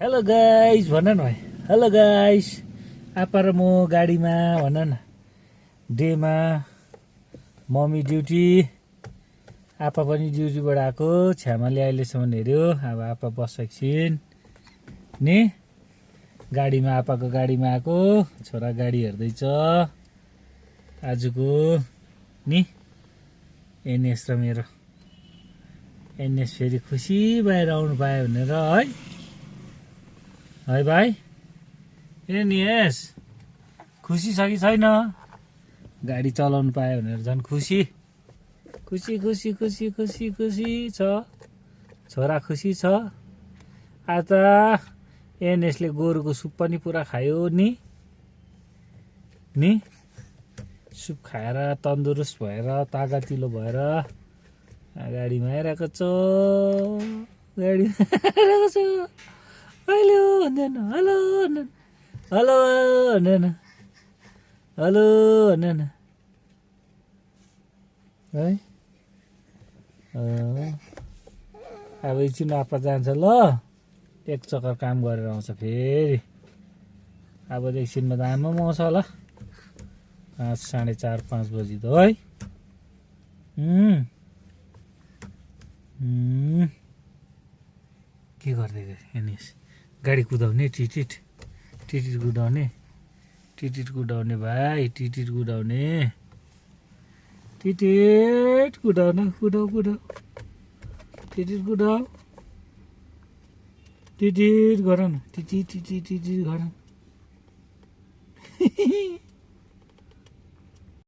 Hello guys भन न भाइ। हेलो गाइस, आपा र म गाडीमा भन न। डेमा मम्मी ड्युटी, आपा पनि ड्युटीबाट आएको। छ्यामाले अहिलेसम्म हेऱ्यो। अब आपा बस्छ एकछिन नि। गाडीमा आपाको गाडीमा आएको। छोरा गाडी हेर्दैछ आजको नि। एनएस र मेरो एनएस फेरि खुसी भएर आउनु पायो भनेर है भाइ। एनएस खुसी छ कि छैन? गाडी चलाउनु पायो भनेर झन् खुसी खुसी खुसी खुसी खुसी खुसी छ। छोरा खुसी छ। आज एनएसले गोरुको सुप पनि पुरा खायो नि। सुप खाएर तन्दुरुस्त भएर तागतिलो भएर गाडीमा आइरहेको छ। हेलो भन्दैन, हेलो भन्दैन, हेलो भन्दैन, हेलो भन्दैन है। अब एकछिन आपा जान्छ ल, एक चक्कर काम गरेर आउँछ फेरि। अब एकछिनमा त आमा पनि आउँछ होला, 5, 4:30, 5 बजी त है। के गर्दै एनएस? गाडी कुदाउने, टिटिट कुदाउने, टिटिट कुदाउने भाइ, टिटिट कुदाउने, टिटिट कुदाउने, कुदाउ कुदाउ, टिटिट कुदाउ, टिटिट गर न, टिटिट टिटिट टिटिट गर।